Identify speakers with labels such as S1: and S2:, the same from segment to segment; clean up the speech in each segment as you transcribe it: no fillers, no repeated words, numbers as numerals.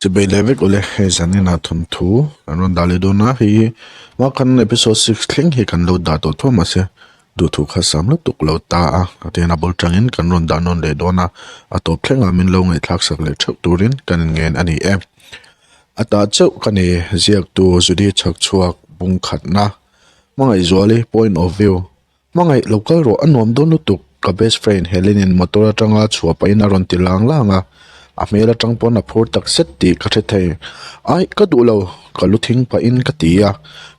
S1: Chubei leh vek ule hei zanin ah thawnthu kan rawn dah leh dawn a hei hi hma khan episode six thleng hi kan lo dah tawh tho mahse duhthu kha sam lutuk lo ta a tihian a bul tangin kan rawn dah nawn leh dawn a a tawp thleng ah min lo ngaihthlak sak leh theuh turin kan inngen a ni e a tah chauh ka ni ziaktu Judy chhak chhuak bung khatna hmangaihzuali point of view. Hmangaih lo kal rawh a nuam dawn lutuk, ka best friend Helen-in motor atanga chhuah pahin a rawn ti lang lang a, a hmel atang pawn a phur tak zet tih ka hre thei. Aih, ka duh lo, ka lu thing pahin ka ti a,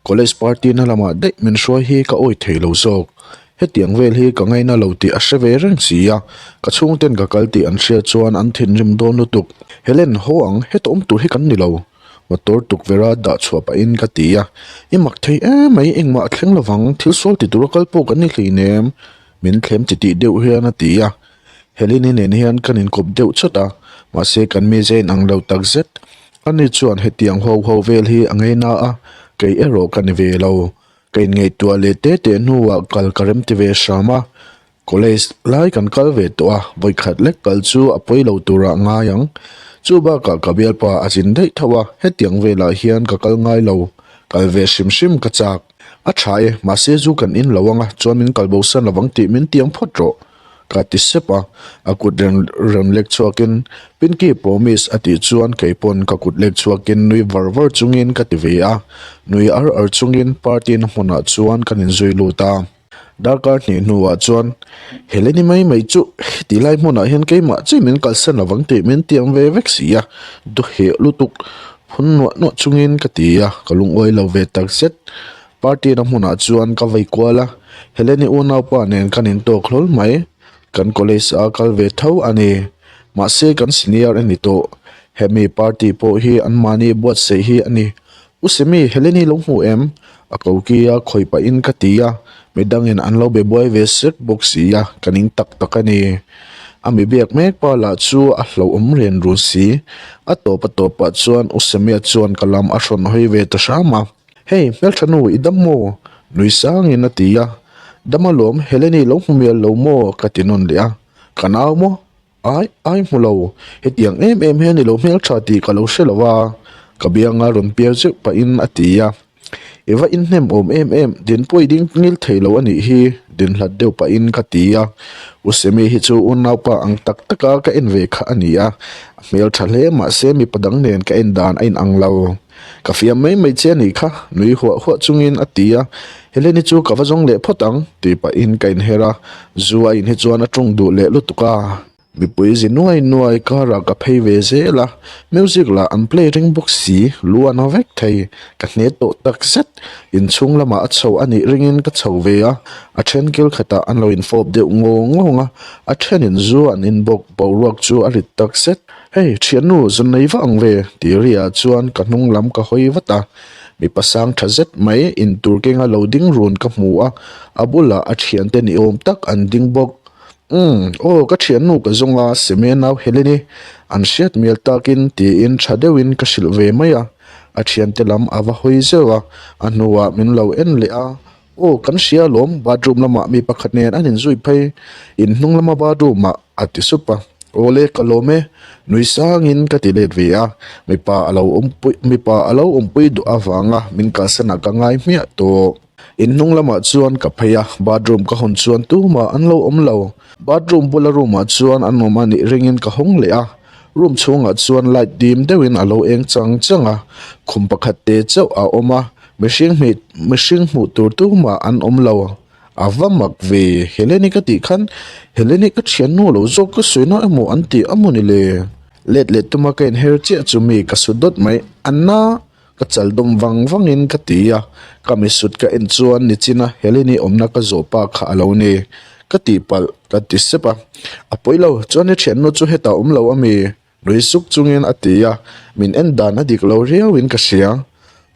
S1: college party na lamah daih min hruai hi ka awi thei lo zawk. Hetiang vel hi ka ngaina lo tih a hre ve reng si a, ka chhungten ka kal tih an hriat chuan an thinrim dawn lutuk. Helen, haw ang, heta awm tur hi kan ni lo. Motor tukverh a dah chhuah pahin ka ti a, I mak thei em mai, engmah a thleng lovang, thil sual ti tura kal pawh kan ni hleinem, min thlem chi tih deuh hian a ti a. Helene nen hian kan inkawp deuh chawt a, mahse kan mize in ang lo tak zet. Ani chuan hetiang ho ho vel hi a ngei na a, kei erawh ka ni ve lo. Ka inngaihtuah leh te te hnuah kal ka rem ti ve hram a, College lai kan kal ve tawh a, vawikhat lek kal chu a pawi lo turah ngai ang. Chu bakah ka bialpa a zin daih tho a, hetiang velah hian ka kal ngai lo. Kal ve hrim hrim ka chak. A tha e, mahse zu kan in lo ang a, chuan min kal bosan lovang tih min tiang phawt rawh. Ka ti sep a, a kut rem rem lek chhuakin Pinky promise a tih chuan kei pawn ka kut lek chhuakin nui var var chungin ka ti ve a, nui ar ar chungin party na hmunah chuan kan inzui lut a. Darkar hnih hnuah chuan, Heleni mai mai chu heti lai hmunah hian keimah chiah min kalsan lovang tih min tiam ve vek si a, dawheh lutuk phun nuah nuah chungin ka ti a, ka lungawi lo ve tak zet. Party na hmunah chuan ka vei kual a, Heleni unaupa nen kan intawk hlawl mai. Kan college a kal ve tho a ni. Mahse kan senior a ni tawh. Hemi party pawh hi anmahni buatsaih hi a ni. U Semi, Heleni lo hmu em? A koki a khawih pahin ka ti a, midangin an lo be buai ve sek bawk si a, ka ning tak tak a ni. A mi biak mek pa lah chu a hlauhawm rian run si. A tawp a tawpah chuan U Semia chuan ka lam a hrawn hawi ve ta hram a. Hey, hmeltha nu, i dam maw? Nui sangin a ti a. Dam alawm, Heleni lo hmu mial lo maw? ka ti nawn leh a. Ka nau maw? Ai, ai hmu lo. Hetiang em em hian i lo hmeltha tih ka lo hre lo a, ka bianga rawn piar zeuh pahin a ti a. I va inhnem awm em em, din pawh i ding ngil thei lo a nih hi, din hlat deuh pahin ka ti a. U Semi hi chu unaupa ang tak taka ka en ve kha a ni a, a hmeltha hle mahse mipa dang nen ka en dan a inang lo. Ka fiam mai mai che a nih kha, nui huah huah chungin a ti a, Heleni chu ka va zawng leh phawt ang, tih pahin ka inher a, zu a in hi chuan a ṭawng duh leh lutuk a. Mipui zi nuai nuai karah ka phei ve zel a, music lah an play ring bawk si, lu a na vek thei, ka hne tawh tak zet, inchhung lamah a chho a nih ringin ka chho ve a, a then kil khatah an lo infawp deuh ngawng ngawng a, a thenin zu an in bawk, boruak chu a rit tak zet. Hei, thiannu, zun nei vak ang ve, tih riah chuan ka hnung lam ka hawi vat a. Mipa sang tha zet mai intur kenga lo ding run ka hmu a, a bulah a thiante ni awm tak an ding bawk. Umm, aw ka thiannu ka zawng a, Seme nau Heleni, an hriat mial takin tiin tha deuhin ka hrilh ve mai a. A thiante lam a va hawi zeuh a, a hnuah min lo en leh a, Aw, kan hria alawm, bathroom lamah mi pakhat nen an inzui phei, in hnung lama bathroom ah a ti sup a. Awle, ka lawm e, nui sangin ka ti let ve a, mipa a lo awmpui, mipa a lo awmpui duh avanga min kalsanah ka ngai hmiah tawh. In hnung lamah chuan ka phei a, bathroom ka hawn chuan tumah an lo awm lo. Bathroom bula room ah chuan an awm a nih ringin ka hawng leh a, room chhungah chuan light dim deuhin a lo eng chang chang a, khum pakhat te chauh a awm a, Mihring hmeh mihring hmuh tur tumah an awm lo. A va mak ve, Heleni ka tih khan Heleni ka thiannu lo zawk ka sawi na emaw an ti a maw ni le? Let leh tuma ka inher chiah chu mi ka sut dawt mai. Anna ka chal dawm vang vangin ka ti a, ka misut ka en chuan nichina Heleni awmna ka zawh pa kha a lo ni. Ka tihpalh ka ti sep a, a pawi lo, chuan i thiannu chu hetah awm lo a mi? Nui suk chungin a ti a, min en dan a dik lo riauin ka hria.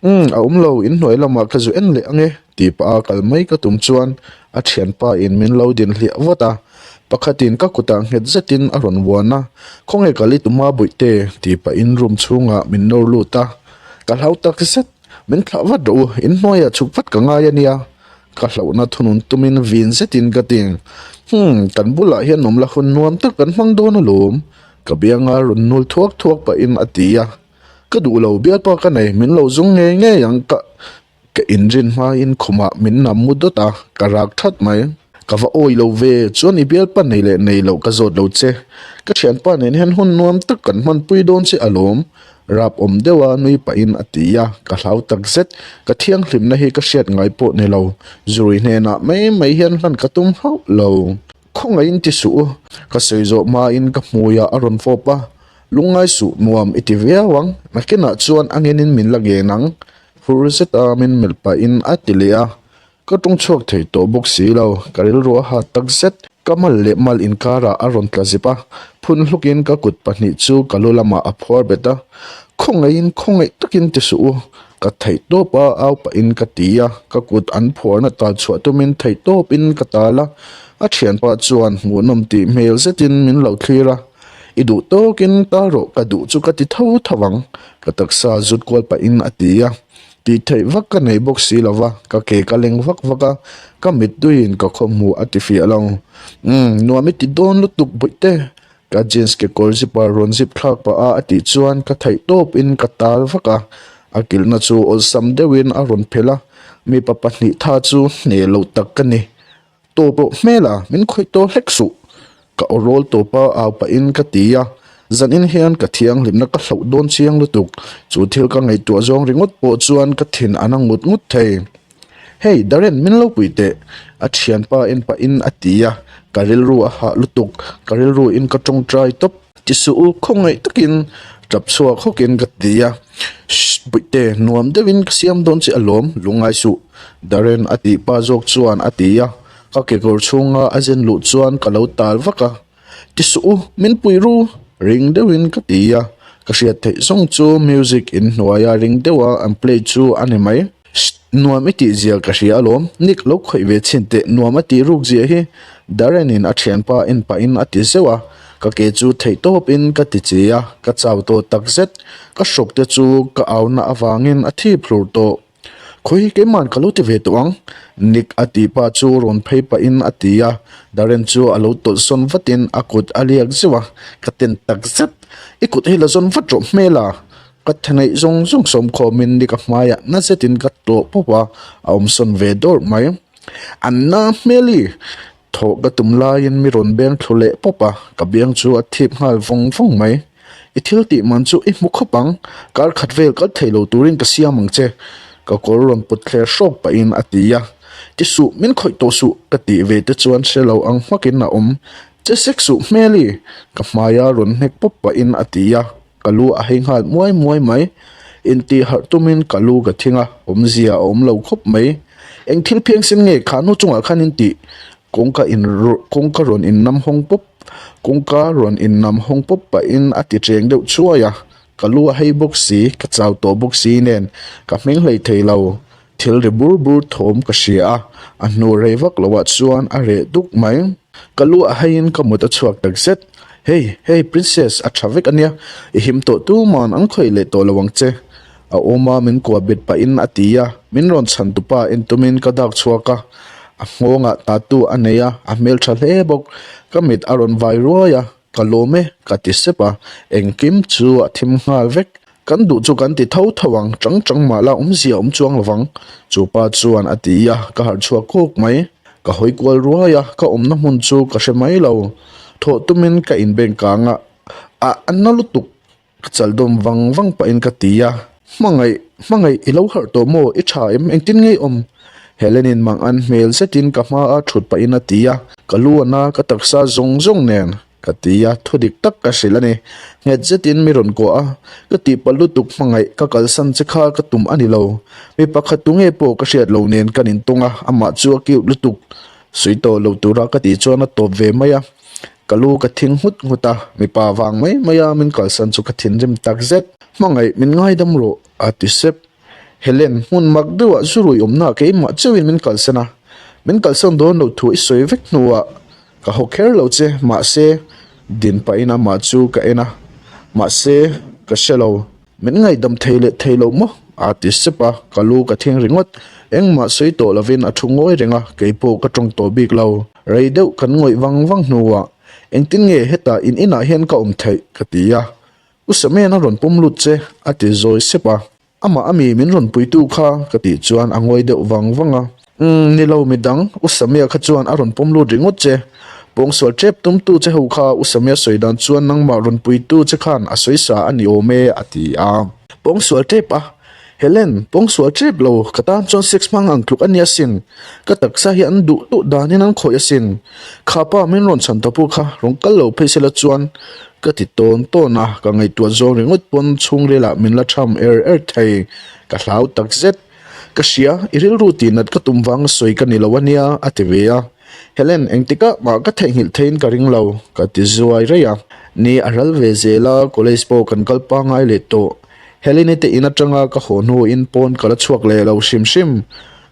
S1: Umm, a awm lo, inhnuai lamah ka zu en leh ang e, tih pah a kal mai ka tum chuan a thianpa in min lo din hliah vat a. Pakhatin ka kutah nghet zetin a rawn vuan a, Khawnge kal i tum a Bawihte? tih pahin room chhungah min nawr lut a. Ka hlau tak zet, min thlah vat rawh u, inhnuaiah chhuk vat ka ngai a nia. Ka hlauhna thunun tumin vin zetin ka ti. Humm, kan bulah hian awm la hun nuam tak kan hmang dawn alawm. Ka bianga rawn nul thuak thuak pahin a ti a. Ka duh lo, bialpa ka nei, min lo zung ngei ngei ang ka ka inrin hmain khumah min nam mu dawt a, ka rak that mai. Ka va awi lo ve, chuan i bialpa nei leh nei loh ka zawt lo che. Ka thianpa nen hian hun nuam tak kan hmanpui dawn che alawm, rap awm deuha nui pahin a ti a, ka hlau tak zet. Ka thianghlimna hi ka hriat ngai pawh ni lo, zurui hnenah mai mai hian hlan ka tum hauh lo. Khawngaihin ti suh u, ka sawi zawh hmain ka hmuiah a rawn fawp a, lungngai suh nuam i ti viau ang, nakinah chuan a ngenin min la ngen ang, phur zeta min melh pahin a ti leh a, ka tawng chhuak thei tawh bawk si lo, ka rilru a hat tak zet, ka mal leh mal inkarah a rawn tla zip a, phun hlukin ka kut pahnih chu ka lu lamah a phuar bet a, khawngaihin khawngaih takin ti suh u, Ka theih tawp a, au pahin ka ti a, ka kut an phuarna tal chhuah tumin theih tawpin ka tal a, a thianpa chuan hmuhnawm tih hmel zetin min lo thlir a, I duh tawkin tal rawh ka duh chu ka ti tho tho ang, ka taksa zut kual pahin a ti a, tih theih vak ka nei bawk si lova, ka ke ka leng vak vak a, ka mittuiin ka khawhmuh a ti fiah lo. Umm, nuam i ti dawn lutuk bawihte, Ka jeans kekawr zipper rawn zip thlak pah a a tih chuan ka theih tawp in ka tal vak a, a kilhna chu awlsam deuh in a rawn phelh a, mipa pahnih tha chu hneh loh tak ka ni. Tawp rawh hmel a, min khawih tawh hlek suh. Ka aw rawl tawp a au pah in ka ti a, zan in hian ka thianghlimna ka hloh dawn chiang lutuk, chu thil ka ngaihtuah zawng ringawt pawh chuan ka thin a na ngut ngut thei. Hey Darren min lo pui teh a thianpa en pahin a ti a, ka rilru a hah lutuk, ka rilru in ka tawngtai tawp. Ti suh u khawngaih takin tap chhuak hawkin ka ti a, Shh Puihte nuam deuhin ka siam dawn che alawm lungngai suh Darren a tih pa zawk chuan a ti a, ka kekawr chhunga a zen luh chuan ka lo tal vak a. Ti suh u, min pui ru, ring deuhin ka ti a, ka hriat theih zawng chu music in hnuaia ring deuha an play chu a ni mai. Sht, nuam i tih zia ka hria alawm, Nick lo khawih ve chhin teh, nuam a tih ruk zia hi Darren in a thianpa en pahin a ti zeuh a, ka ke chu theih tawpin ka ti chi a, ka chau tawh takzet, ka hrawk te chu ka auna avangin a thip hlur tawh. Khawi keiman ka lo ti ve tawh ang, Nick a tih pa chu rawn phei pahin a ti a, Darren chu a lo tawlh sawn vatin a kut a liak zeuh a, ka ten tak zet, i kut hi la zawn vat rawh hmel a, ka thaneih zawng zawng sawmkhawmin Nick a hmaiah na zetin ka tlawh pawp a, a awm sawn ve dawrh mai. Anna hmeli! Thawh ka tum laiin mi rawn beng thlu leh pawp a, ka biang chu a thip nghal vawng vawng mai. I thil tih man chu i hmu khawp ang, kar khat vel kal thei lo turin ka siam ang che, ka kawr rawn put thler hrawk pahin a ti a. Ti suh, min khawih tawh suh, ka tih ve te chuan hre lo ang hmakin a awm. Che sek suh hmeli, ka hmaia rawn hnek pawp pahin a ti a. Ka lu a hei nghal muai muai mai. Intih harh tumin ka lu ka thing a, awmzia a awm lo khawp mai. Eng thil phiangsen nge kha hnu chungah khan in tih? Kawngka in kawngka rawn in nam hawng pawp kawngka rawn in nam hawng pawp pahin a ti cheng deuh chhuai a. Ka lu a hei bawk si, ka chau tawh bawk si nen ka hming hlei thei lo. Thil ri bur bur thawm ka hria a, a hnu rei vak loah chuan a reh duk mai. Ka lu a heiin ka mut a chhuak tak zet. Hey, hey princess, a tha vek ania, i him tawh tuman an khawih leh tawh lo ang che. A awma min kuah bet pahin a ti a, min rawn chhan tupa en tumin ka dak chhuak a. A nghawngah tattoo a nei a, a hmeltha hle bawk. Ka mit a rawn vai ruai a, ka lawm e, ka ti sep a, engkim chu a thim nghal vek. Kan duh chu kan ti tho tho ang, chang chang mah la awmzia awm chuang lovang, chu pa chuan a ti a, ka harh chhuak kuk mai. Ka hawi kual ruai a, ka awmna hmun chu ka hre mai lo. Thawh tumin ka inbeng kang a, a a na lutuk, ka chal dawm vang vang pahin ka ti a. Hmangaih, hmangaih, i lo harh tawh maw? I tha em? Engtin nge i awm? Helen-in mang an hmel zetin ka hmaa thut pahin a ti a, ka lu a na, ka taksa zawng zawng nen. Ka ti a, thu dik tak ka hrilh a ni. Nghet zetin mi rawn kuah a, ka tihpalh lutuk hmangaih ka kalsan che kha ka tum a ni lo. Mi pakhat tu nge pawh ka hriat lo nen kan intawng a, amah chu a cute lutuk. Sui tawh lo tura ka tih chuan a tawp ve mai a. Ka lu ka thing nghut nghut a, mipa vang mai mai a min kalsan chu ka thinrim tak zet. Hmangaih min ngaidam rawh, a ti sep. Helen, hmun mak deuhah zu rui awmna keimah chauhin min kalsan a, min kalsan dawn lo thu i sawi vek hnuah Ka haw kher lo che, mahse, din pahin amah chu ka en a, mahse, ka hre lo. Min ngaihdam thei leh thei lo maw? a ti sep a, ka lu ka thing ringawt. Engmah sawi tawh lovin a thu ngawi reng a, keipawh ka tawng tawh bik lo. Rei deuh kan ngawih vang vang hnuah, Engtin nge hetah in inah hian ka awm theih? ka ti a. U Samean a rawn pawm lut che, a ti zawi sep a. Amah ami min rawn puitu kha ka tih chuan a ngawi deuh vang vang a. Umm, ni lo midang, U Samia kha chuan a rawn pawm lut ringawt che. Pawngsual tep tumtu che ho kha U Samia sawi dan chuan nangmah rawn puitu che khan a sawi sa a ni awm e, a ti a. Pawngsual tep a? Helen, pawngsual tep lo, ka tan chuan sex hmang ang tluk a nia sin. Ka taksa hi an duh duh danin an khawih asin. Kha pa min rawn chhan tawpu kha rawn kal lo phei sela chuan ka ti tawn tawn a, ka ngaihtuah zawng ringawt pawn chhungrilah min la tham er er thei. Ka hlau tak zet. Ka hria, i rilru tihnat ka tum vang sawi ka ni lo a nia, a ti ve a. Helen, engtikah mah ka theihnghilh theiin ka ring lo, ka ti zuai raih a. Ni a ral ve zel a, college pawh kan kal pangngai leh tawh. Helene te in atanga ka haw hnuin pawn ka la chhuak leh lo hrim hrim.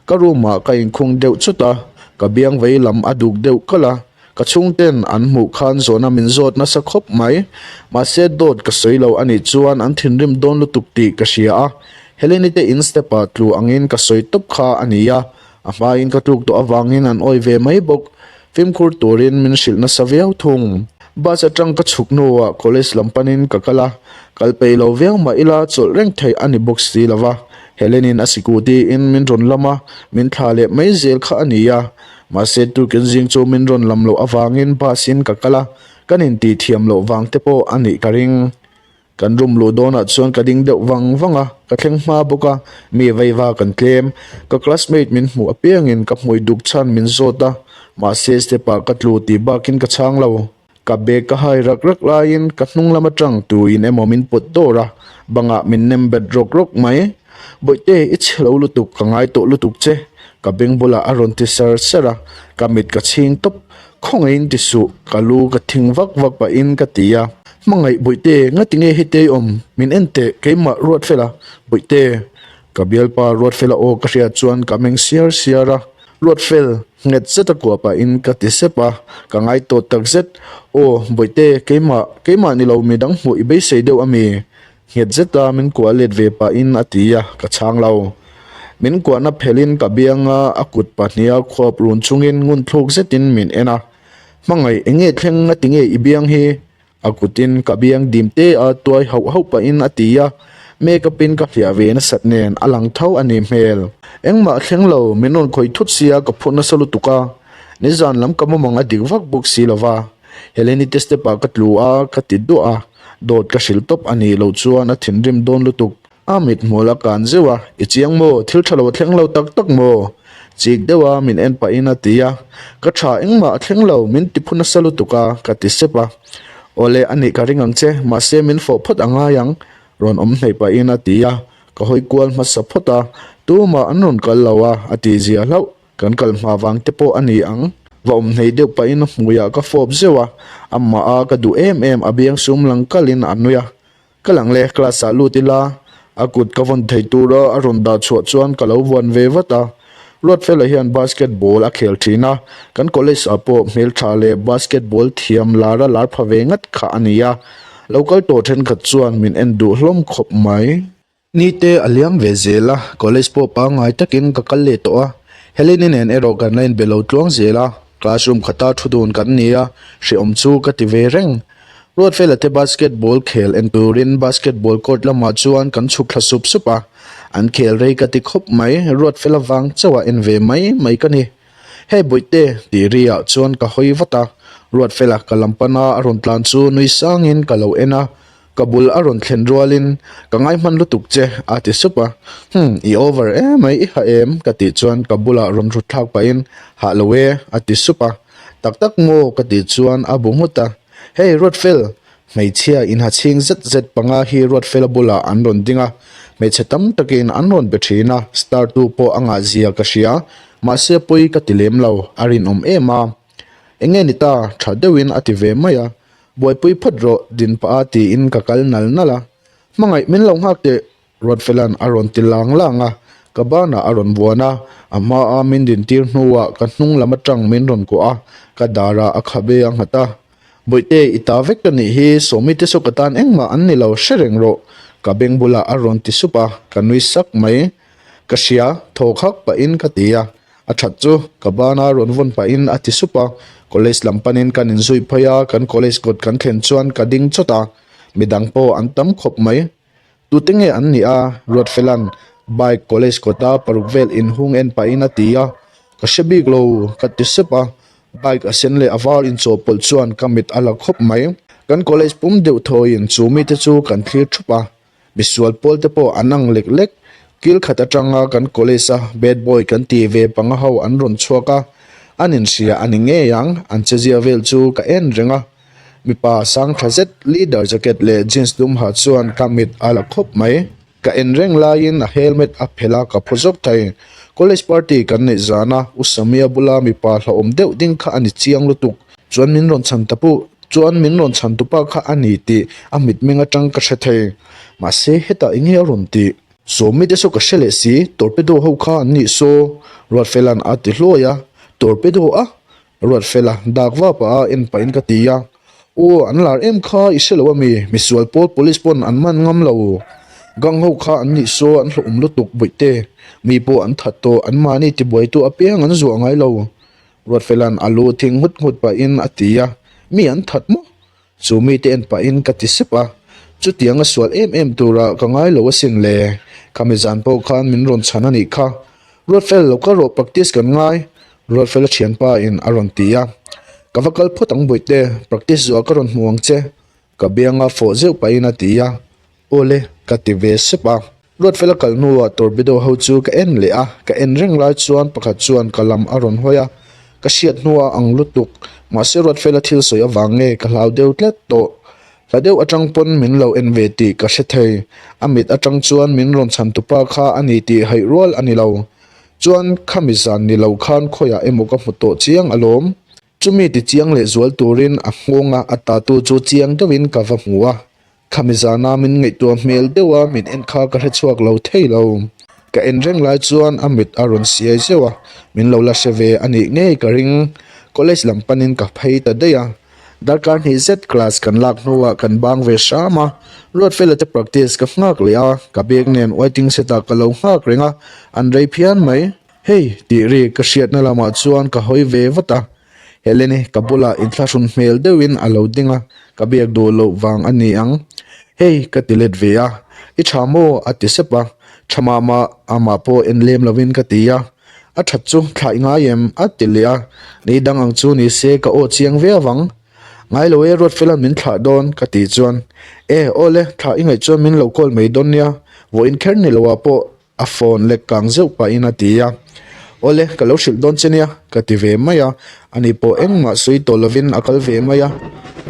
S1: Ka room ah ka inkhung deuh chut a, ka biang vei lam a duk deuh kalh a, ka chhungten an hmuh khan zawhna min zawt nasa khawp mai. Mahse dawt ka sawi lo anih chuan an thinrim dawn lutuk tih ka hria a, Helene te in step ah tlu angin ka sawi tawp kha a ni a, a hmain ka tluk tawh avangin an awi ve mai bawk. Fimkhur turin min hrilh nasa viau thung. Bus atang ka chhuk hnuah college lam panin ka kal a, kal peih lo viau mah ila chawlh reng theih a ni bawk si lo va. Helen-in a sikut tiin min rawn lam a, min thla leh mai zel kha a ni a. Mahse tukin zing chu min rawn lam loh avangin bus in ka kal a, kan intih thiam loh vang te pawh a nih ka ring. Kan room luh dawnah chuan ka ding deuh vang vang a, ka thleng hma bawk a, mi veiva kan tlem. Ka classmate min hmuh apiangin ka hmui duk chhan min zawt a, mahse step ah ka tlu tih bakin ka chhang lo. Ka bag ka hai rak rak laiin ka hnung lam atang tuin emaw min pawt dawr a, bangah min nem bet rawk rawk mai. Bawihte, i chhe lo lutuk, ka ngai tawh lutuk che, ka beng bulah a rawn ti sar sar a, ka mit ka chhing tawp. Khawngaihin ti suh, ka lu ka thing vak vak pahin ka ti a. Hmangaih Bawihte, ngatinge hetei awm? Min en teh, keimah Ruatfela, Bawihte. Ka bialpa Ruatfela aw ka hriat chuan ka meng siar siar a. Ruatfel, nghet zeta kuah pahin ka ti sep a, ka ngai tawt tak zet. Aw, Bawihte, keimah, keimah ni lo midang hmuh i beisei deuh ami? Nghet zeta min kuah let ve pahin a ti a, ka chhang lo. Min kuahna phelhin ka bianga a kut pahniha khuap run chungin ngunthluk zetin min en a. Hmangaih, eng nge thleng a ti nge i biang hi? A kutin ka biang dim te a tuai hauh hauh pahin a ti a, make-up in ka hliah ve nasat nen a lang tho a nih hmel. Engmah thleng lo, min rawn khawih thut sia ka phut nasa lutuk a, nizan lam ka mawmang a dik vak bawk si lo va. Heleni te step ah ka tlu a, ka ti duah a, dawt ka hrilh tawp a nih loh chuan a thinrim dawn lutuk. A mithmual a kan zeuh a, I chiang maw? Thil tha lo a thleng lo tak tak maw? Chik deuh a min en pahin a ti a, Ka tha engmah a thleng lo, min ti phu nasa lutuk a, ka ti sep a. Awle, a nih ka ring ang che, mahse min fawh phawt a ngai ang, rawn awm hnaih pahin a ti a, ka hawi kual hmasa phawt a, tumah an rawn kal lo a, a tih zia hlauh. Kan kal hma vang te pawh a ni ang. Va awm hnei deuh pahin a hmuiah ka fawp zeuh a, amah a ka duh em em a biang sum lang kalin a nui a. Ka lang le, class ah lut ila, a kut ka vawn thei tura a rawn dah chhuah chuan ka lo vuan ve vat a. Ruatfela hian basketball a khel thin a, kan college ah pawh hmeltha leh basketball thiam lar a lar pha ve ngat kha a ni a. Lo kal tawh thenkhat chuan min en duh hlawm khawp mai. Ni te a liam ve zel a, college pawh pangngai takin ka kal leh tawh a, Helene-i nen erawh kan la inbe lo tluang zel a, classroom khata thu dun kan ni a, hrehawm chu ka ti ve reng. Ruatfela te basketball khel en turin basketball court lamah chuan kan chhuk thla sup sup a, an khel rei ka ti khawp mai, Ruatfela vang chauh a en ve mai mai ka ni. Hey Bawihte tih ri ah chuan ka hawi vat a, Ruatfela ka lam pana a rawn tlan chu nui sangin ka lo en a, Ka bul a rawn thlen rualin, Ka ngai hman lutuk che, a ti sup a. Hum, i over emai, i hah em? ka tih chuan ka bulah rawn rut thlak pahin, Hah lo e, a ti sup a. Tak tak maw? ka tih chuan a bu nghut a. Hey, Ruatfel! Hmeichhia inha chhing zet zet panga hi Ruatfela bulah an rawn ding a. Hmeichhe tam takin an rawn be thin a, star tu pawh a ngah zia ka hria. Mahse pawi ka ti lem lo, a rinawm em a. Eng nge ni ta? Tha deuhin a ti ve mai a. Buaipui phawt rawh, din pah a tiin ka kal nal nal a. Hmangaih min lo nghak teh, Ruatfela'n a rawn ti lang lang a, ka banah a rawn vuan a, a hmaa min dintir hnuah ka hnung lam atang min rawn kuah a, ka darah a khabe a nghat a. Bawihte, i ta vek ka nih hi, Sawmi te saw ka tan engmah an ni lo, hre reng rawh, ka beng bulah a rawn ti sup a, ka nui sak mai. Ka hria, thaw khak pahin ka ti a. A that chu ka bana rawn vawn pahin a ti sup a, college lam panin kan inzui phei a, kan college kawt kan thlen chuan ka ding chawt a. Midang pawh an tam khawp mai. Tute nge an nih a? Ruatfela'n bike college kawta paruk vel inhung en pahin a ti a. Ka hre bik lo, ka ti sep a. Bike a sen leh a var inchawhpawlh chuan ka mit a la khawp mai. Kan college pum deuh thawiin chu mite chu kan thlir thup a. Misual pawl te pawh an ang lek lek. Kil khat atanga kan college a bad boy kan tih ve panga ho an rawn chhuak a. An inhria a ni ngei ang, an chezia vel chu ka en reng a. Mipa sang tha zet leader jacket leh jeans dum ha chuan ka mit a la khawp mai. Ka en reng laiin a helmet a phelh a ka phu zawk thei. College party kan neih zana U Samia bula mipa hlauhawm deuh ding kha a ni chiang lutuk. Chuan min rawn chhan ta puh chuan min rawn chhan tupa kha a ni tih a mitmeng atang ka hre thei. Mahse hetah eng nge a rawn tih? Sawmi te saw ka hre leh si, torpedo ho kha an nih saw Ruatfela'n a ti hluai a. Torpedo a? Ruatfela dak va pah a en pahin ka ti a, Aw an lar em kha i hre lo ami, misual pawl police pawn an man ngam lo. Gang ho kha an nih saw an hlawhawm lutuk bawihte, mi pawh an that tawh an mahni tibuaitu apiang an zuah ngai lo. Ruatfela'n a lu thing nghut nghut pahin a ti a, Mi an that maw? Chu mite en pahin ka ti sep a, chutiang a sual em em turah ka ngai lo asin le, khami zan pawh khan min rawn chhan a nih kha. Ruatfel lo kal rawh practice kan ngai, Ruatfela thianpa in a rawn ti a. Ka va kal phawt ang bawihte, practice zuah ka rawn hmu ang che, ka bianga fawh zeuh pahin a ti a. Awle, ka ti ve sep a. Ruatfela kal hnuah torpedo ho chu ka en leh a, ka en reng lai chuan pakhat chuan ka lam a rawn hawi a, ka hriat hnuah ang lutuk, mahse Ruatfela thil sawi avang nge ka hlau deuh tlat tawh. Hla deuh atang pawn min lo en ve tih ka hre thei, a mit atang chuan min rawn chhan tupa kha a ni tih haih rual a ni lo. Chuan khami zan ni lo khan khawiah emaw ka hmu tawh chiang alawm. Chumi ti chiang leh zual turin a nghawnga a tatu chu chiang deuhin ka va hmu a, Khami zana min ngaihtuah hmel deuh a min en kha ka hre chhuak lo thei lo. Ka en reng lai chuan a mit a rawn siai zeuh a, min lo la hre ve a nih ngei ka ring. College lam panin ka phei ta daih a. Darkar hnih zet class kan lak hnuah kan bang ve hram a, Ruatfela te practice ka nghak leh a, ka bag nen waiting set ah ka lo nghak reng a, an rei phian mai. Hei tih ri ka hriatna lamah chuan ka hawi ve vat a. Helene ka bulah inthlahrun hmel deuhin a lo ding a, ka biak duh loh vang a ni ang. Hei ka ti let ve a, I tha maw? a ti sep a, Tha mah mah, amah pawh en lem lovin ka ti a, A that chu thlah i ngai em? a ti leh a, Ni dang ang chu ni se ka aw chiang viau ang. Ngai lo e Ruatfela'n min thlah dawn ka tih chuan, E awle, thlah i ngaih chuan min lo call mai dawn nia, vawiin kher ni loah pawh A phone lek kang zeuh pahin a ti a, Awle, ka lo hrilh dawn che nia, ka ti ve mai a, ani pawh engmah sawi tawh lovin a kal ve mai a,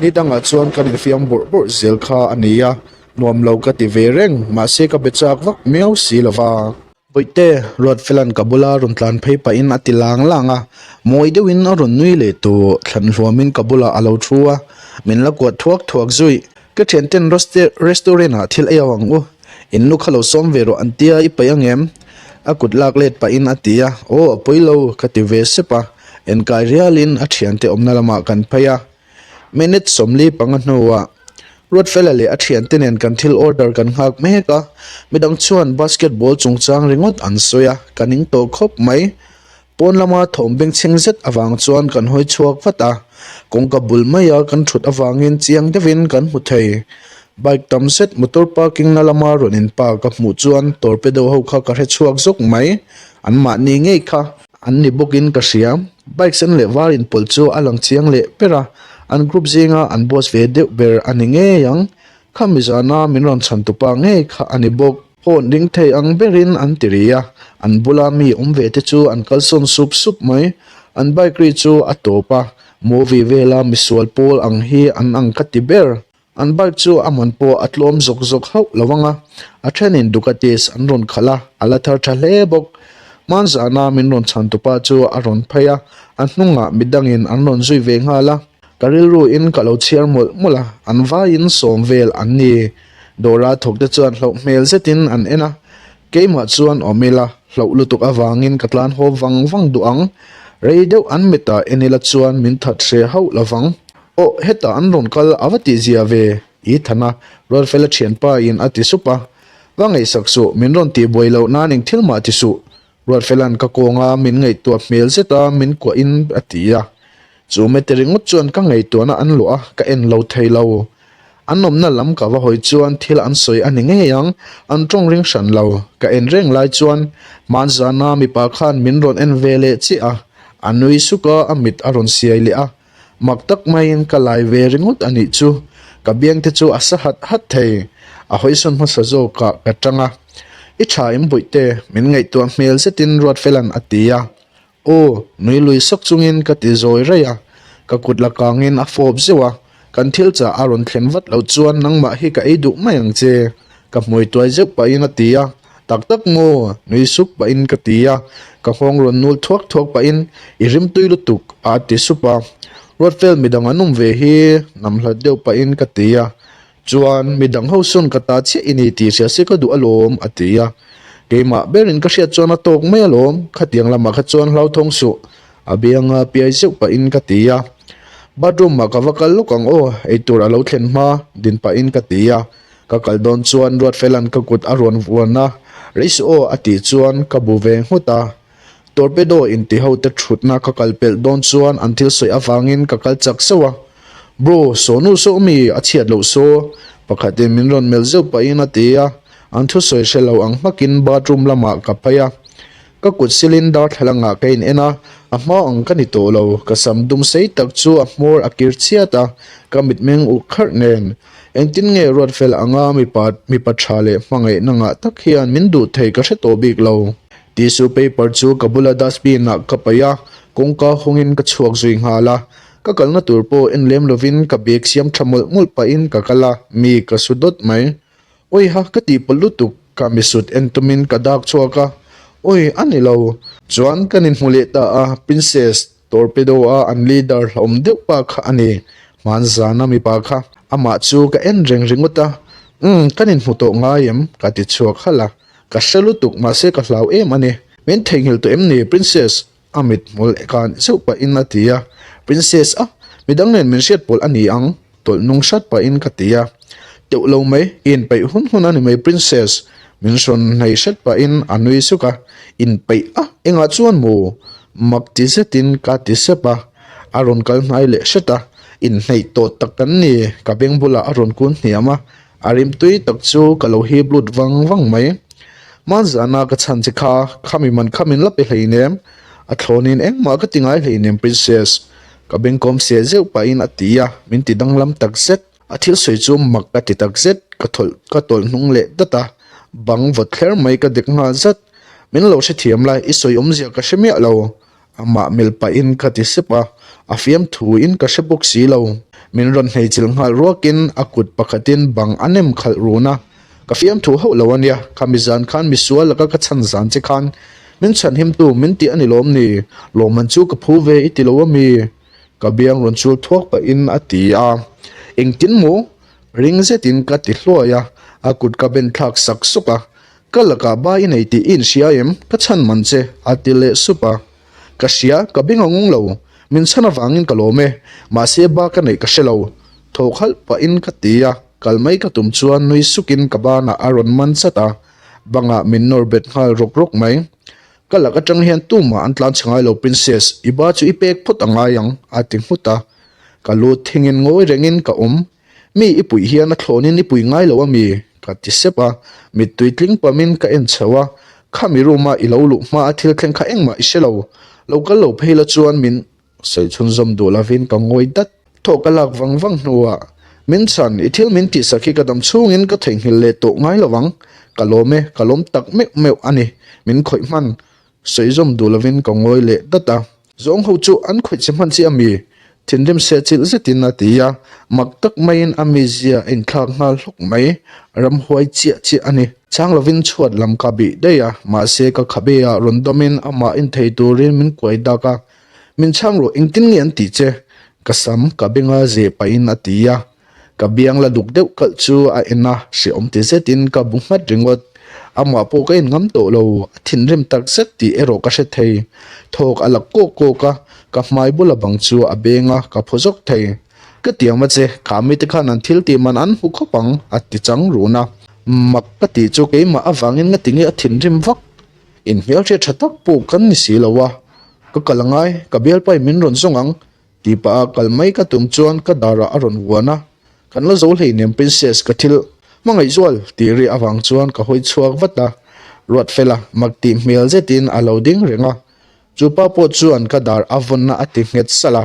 S1: ni dangah chuan kan infiam bawrh bawrh zel kha a ni a, nuam lo ka ti ve reng, mahse ka be chak vak miau si lo va. Bawihte, Ruatfela'n ka bula rawn tlan phei pahin a ti lang lang a, mawi deuhin a rawn nui leh tawh, thlan hluamin ka bulah a lo thu a, min la kuat thuak thuak zui. Ka thianten restaurant ah thil ei au ang u, in nu kha lo sawm ve rawh an tia i paih ang em? A kut lak let pahin a ti a, aw a pawi lo ka ti ve sep a, enkai rialin a thiante awmna lamah kan phei a. Minute 45 hnuah Ruatfela leh a thiante nen kan thil order kan nghak mek a, midang chuan basketball chungchang ringawt an sawi a, ka ning tawh khawp mai. Pawn lama thawm bengchheng zet avang chuan kan hawi chhuak vat a, kawngka bul maia kan thut avangin chiang deuhin kan hmu thei. Bike tam zet motor parking na lama rawn in park a hmuh chuan torpedo ho kha ka hre chhuak zawk mai, an mahni ngei kha an ni bawkin ka hria. Bike sen leh var inpawlh chu a lang chiang leh ber a, an group zinga an boss ve deuh ber a ni ngei ang. Khami zana min rawn chhan tupa ngei kha a ni bawk. Hawn ring thei ang berin an ti ri a, an bula mi awm ve te chu an kalsawn sup sup mai. An bike ri chu a tawp a, movie vela misual pawl ang hi an ang ka ti ber. An bike chu a man pawh a tlawm zawk zawk hauh lo ang a, a thenin Ducatis an rawn khalh a, a la thar tha hle bawk. Hmanzahna min rawn chhan tupa chu a rawn phei a, a hnungah midangin an rawn zui ve nghal a. Ka rilruin ka lo chhiar mawlh mawlh a, an vaiin sawm vel an ni. Dawra thawk te chuan hlauh hmel zetin an en a, keimah chuan awm ila, hlauh lutuk avangin ka tlan haw vang vang duh ang. Rei deuh an mitah en ila chuan min that hre hauh lovang. Aw, hetah an rawn kal a va tih zia ve, i than a, Ruatfela thianpa in a ti sup a. Va ngaihsak suh, min rawn tih buai loh nan eng thil mah ti suh, Ruatfela'n ka kawnga min ngaihtuah hmel zeta min kuahin a ti a. Chu mete ringawt chuan ka ngaihtuahna an luah a, ka en lo thei lo. An awmna lam ka va hawi chuan thil an sawi a ni ngei ang, an tawng ring hran lo. Ka en reng lai chuan hmanzana mipa khan min rawn en ve leh chiah a, a nui suk a, a mit a rawn siai leh a. Mak tak maiin ka lai ve ringawt a nih chu, ka biang te chu a sa hat hat thei. A hawisawn hmasa zawkah ka tang a, I tha em Bawihte, min ngaihtuah hmel zetin Ruatfela'n a ti a. Aw, nui lui sawk chungin ka ti zawi raih a, ka kut la kangin a fawp zeuh a, kan thil chah a rawn thlen vat loh chuan nangmah hi ka ei duh mai ang che, ka hmui tuai zeuh pahin a ti a, tak tak maw? Nui suk pahin ka ti a, ka nghawng rawn nul thuak thuak pahin i rimtui lutuk a ti sup a, Ruatfel midang an awm ve hi nam hlat deuh pahin ka ti a, Chuan midang ho sawn ka ta chiah i ni tih hria se ka duh alawm a ti a. Keimah berin ka hriat chuan a tawk mai alawm, khatiang lamah kha chuan hlauthawng suh a bianga piai zeuh pahin ka ti a. Bathroom ah ka va kal lawk ang aw, eitur a lo thlen hma din pahin ka ti a. Ka kal dawn chuan Ruatfela'n ka kut a rawn vuan a, Rei suh aw a tih chuan ka bu ve nghut a. Torpedo inti ho te thutna ka kal pelh dawn chuan an thil sawi avangin ka kal chak sauh a. Bro, saw nu saw mi a chhiat loh saw? Pakhatin min rawn melh zeuh pahin a ti a, an thusawi hre lo ang hmakin bathroom lamah ka phei a. Ka kut silin darthlalangah ka in en a, a hma ang ka ni tawh lo, ka sam dum sei tak chu a hmawr a kir chiat a, ka mitmeng uk kharh nen. Engtin nge Ruatfel anga mipa mipa tha leh hmangaihna ngah tak hian min duh thei ka hre tawh bik lo. Tissue paper chu ka bula dustbin ah ka paih a, kawngka hawngin ka chhuak zui nghal a. Ka kalna tur pawh en lem lovin ka bag siam tha mawlh mawlh pahin ka kal a, mi ka su dawt mai. Awi ha ka tih pawlh lutuk, ka misut en tumin ka dak chhuak a, awi a ni lo. Chuan kan inhmu leh ta a, Princess Torpedo a an leader hlauhawm deuh pa kha a ni, hmanzana mipa kha. Amah chu ka en reng ringawt a, umm kan inhmu tawh ngai em? ka ti chhuak halh a. Ka hre lutuk mahse ka hlau em a ni. Min theihnghilh tawh em ni Princess? A mit hmul kan zeuh pahin a ti a. Princess a, midang nen min hriat pawlh a ni ang tawlh nung hrat pahin ka ti a. Teuh lo mai, i inpeih hun hun a ni mai Princess. Min hrawn hnaih hret pahin a nui suk a. Inpeih a, engah chuan maw? Mak ti zetin ka ti sep a. A rawn kal hnai leh hret a. Inhneih tawh tak kan ni, ka beng bulah a rawn kun hniam a. A rimtui tak chu ka lo hip lut vang vang mai. Hmanzana ka chhan che kha, khami man kha min la pe hleinem. A thlawnin engmah ka ti ngai hleinem Princess. Ka bengkawm seh zeuh pahin a ti a, min ti danglam tak zet. A thil sawi chu mak ka ti tak zet, ka thawlh ka tawlh hnung leh dat a, bang vawt thler mai ka dek nghal zat. Min lo hrethiam lai, i sawi awmzia ka hre miah lo. Amah mil pahin ka ti sep a, a fiamthu in ka hre bawk si lo. Min rawn hneichilh nghal ruakin a kut pakhatin bang a nem khalh run a, Ka fiamthu hauh lo a nia, khami zan khan misual laka ka chhan zan che khan min chhanhimtu min tih a ni lawm ni? Lawmman chu ka phu ve i ti lo a mi? Ka biang rawn chul thuak pahin a ti a, Engtin maw? Ring zetin ka ti hluai a, a kut ka ben thlak sak suk a, Ka lakah ba i nei tih i inhria em? Ka chhan man che, a ti leh sup a. Ka hria, ka beng a ngung lo. Min chhan avangin ka lawm e. Mahse ba ka neih ka hre lo. Thaw khalh pahin ka ti a, kal mai ka tum chuan nui sukin ka banah a rawn man chat a, bangah min nawr bet nghal rawk rawk mai. Ka lak atang hian tumah an tlan chhe ngai lo Princess, i ba chu i pek phawt a ngai ang, a ti nghut a. Ka lu thingin ngawi rengin ka awm. Mi i puih hian a thlawnin i pui ngai lo a mi? Ka ti sep a, mittui tling pamin ka en chho a, Khami room a i lo luh hma a thil thleng kha engmah i hre lo, lo kal lo phei la chuan min sawi chhunzawm duh lovin ka ngawi dat. Thaw ka lak vang vang hnuah, Min chhan, i thil min tihsak hi ka dam chhungin ka theihnghilh leh tawh ngai lo ang, ka lawm e, ka lawm tak meuh meuh a ni, min khawih hman Sawi zawm duh lovin ka ngawi leh dat a. Zawng ho chu an khawih che hman chiah ami? Thinrim seh chilh zetin a ti a, mak tak maiin a mizia a inthlak nghal hlawk mai. Ramhuai chiah chiah a ni. Chang lovin chhuat lam ka bih daih a, mahse ka khabe ah rawn dawmin amah inthei turin min kuai dak a. Min chhang rawh, engtin nge an tih che? Ka sam ka benga zeh pahin a ti a. Ka biang la duk deuh kalh chu a en a, hrehawm ti zetin ka bu nghat ringawt. Amah pawh ka en ngam tawh lo, a thinrim tak zet tih erawh ka hre thei. Thawk a la kawk kawk a, ka hmai bula bang chu a beng a, ka phaw zawk thei. Ka tiang va che, kha mite khan an thil tih man an hmu khawp ang, a ti chang run a. Mak ka tih chu keimah avangin nga tinge a thinrim vak. Inhmelhriat tha tak pawh kan ni si lo a, ka kal angai, ka bialpain min rawn zawng ang. Tih pah a kal mai ka tum chuan ka darah a rawn vuan a. Kan la zo hleinem Princess ka thil hmangaih zual tih ri avang chuan ka hawi chhuak vat a, Ruatfela mak tih hmel zetin a lo ding reng a, chu pa pawh chuan ka dar a vawnna a ti nghet salh a,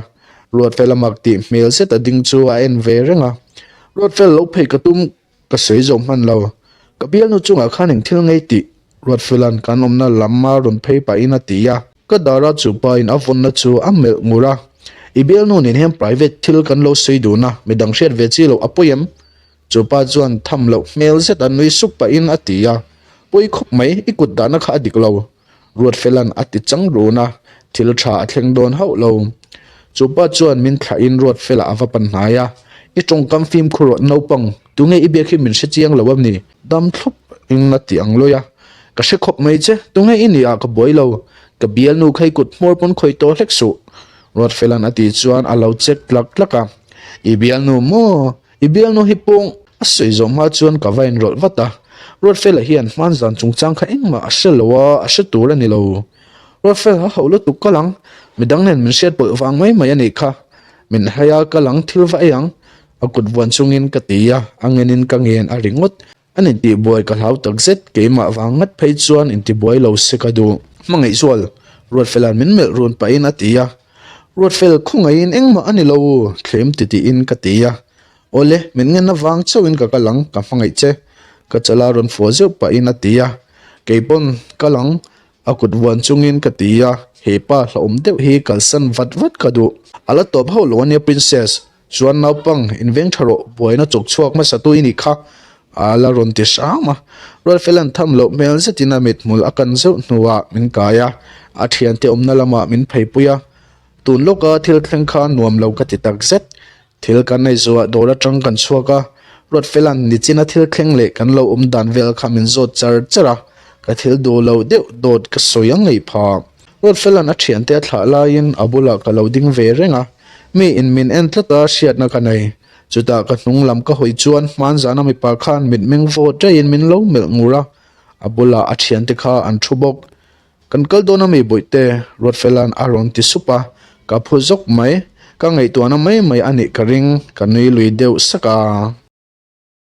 S1: Ruatfela mak tih hmel zet a ding chu a en ve reng a, Ruatfela lo phei ka tum Ka sawi zawh hman lo. Ka bialnu chungah khan eng thil ngei tih Ruatfela'n kan awmna lam a rawn phei pahin a ti a. Ka dara chu pain a vawnna chu a melh ngur a. I bialnu nen hian private thil kan lo sawi dun a, midang hriat ve chi loh a pawi em? Chu pa chuan tham loh hmel zet a nui sup pahin a ti a. Pawi khawp mai, i kut dahna kha a dik lo. Ruatfela'n a ti chang run a, thil tha a thleng dawn hauh lo. Chu pa chuan min thlahin Ruatfela a va pan hnai a, I tawngkam fimkhur rawh naupang, tunge i biak hi min hre chiang lo a ni? Dam thlup in a ti ang lawi a, Ka hre khawp mai che, tunge i nih ah ka buai lo, ka bialnu kha i kut hmawr pawn khawi tawh hlek suh. Ruatfela'n a tih chuan a lo chek tlak tlak a, I bialnu maw? I bialnu hi pawng a sawi zawh hma chuan ka va inrawlh vat a, Ruatfela hian hmanzan chungchang kha engmah a hre lo a, a hre tur a ni lo. Ruatfela a hauh lutuk kal ang, midang nen min hriat pawlh vang mai mai a nih kha. Min hai a kal ang thil va ei ang, a kut vuan chungin ka ti a, a ngenin ka ngen a ringawt. An intihbuai ka hlau takzet, keimah vang ngat phei chuan intibuai lo se ka duh. Hmangaihzual, Ruatfela'n min melh run pahin a ti a. Ruatfel, khawngaihin engmah a ni lo, thlem titiin ka ti a. Awle, min ngen avang chauhin ka kal ang, ka hmangaih che, ka chala rawn fuah zeuh pahin a ti a. Keipawn, kal ang, a kut vuan chungin ka ti a. He pa hlauhawm deuh hi kalsan vat vat ka duh. A la tawp hauh lo ania Princess, Chuan naupang inveng tha rawh, buaina chawk chhuak hmasa tu i nih kha, a la rawn ti hram a. Rualfela'n tham loh hmel zetin a mithmul a kan zeuh hnuah min kai a, a thiante awmna lamah min pheipui a. Tun lawka thil thleng kha nuam lo ka ti tak zet. Thil kan ei zuah dawr atang kan chhuak a, Ruatfela'n nichina thil thleng leh kan lo awm dan vel kha min zawt char char a, ka thil duh lo deuh dawt ka sawi ang ngei pha. Ruatfela'n a thiante a thlah laiin a bulah ka lo ding ve reng a. Mi in min en tlat a hriatna ka nei. Chutah ka hnung lam ka hawi chuan hmanzana mipa khan mitmeng vawt raiin min lo melh ngur a, a bulah a thiante kha an thu bawk. Kan kal dawn a mi bawihte, Ruatfela'n a rawn ti sup a, ka phu zawk mai. Ka ngaihtuahna mai mai a nih ka ring, ka nui lui deuh sak a.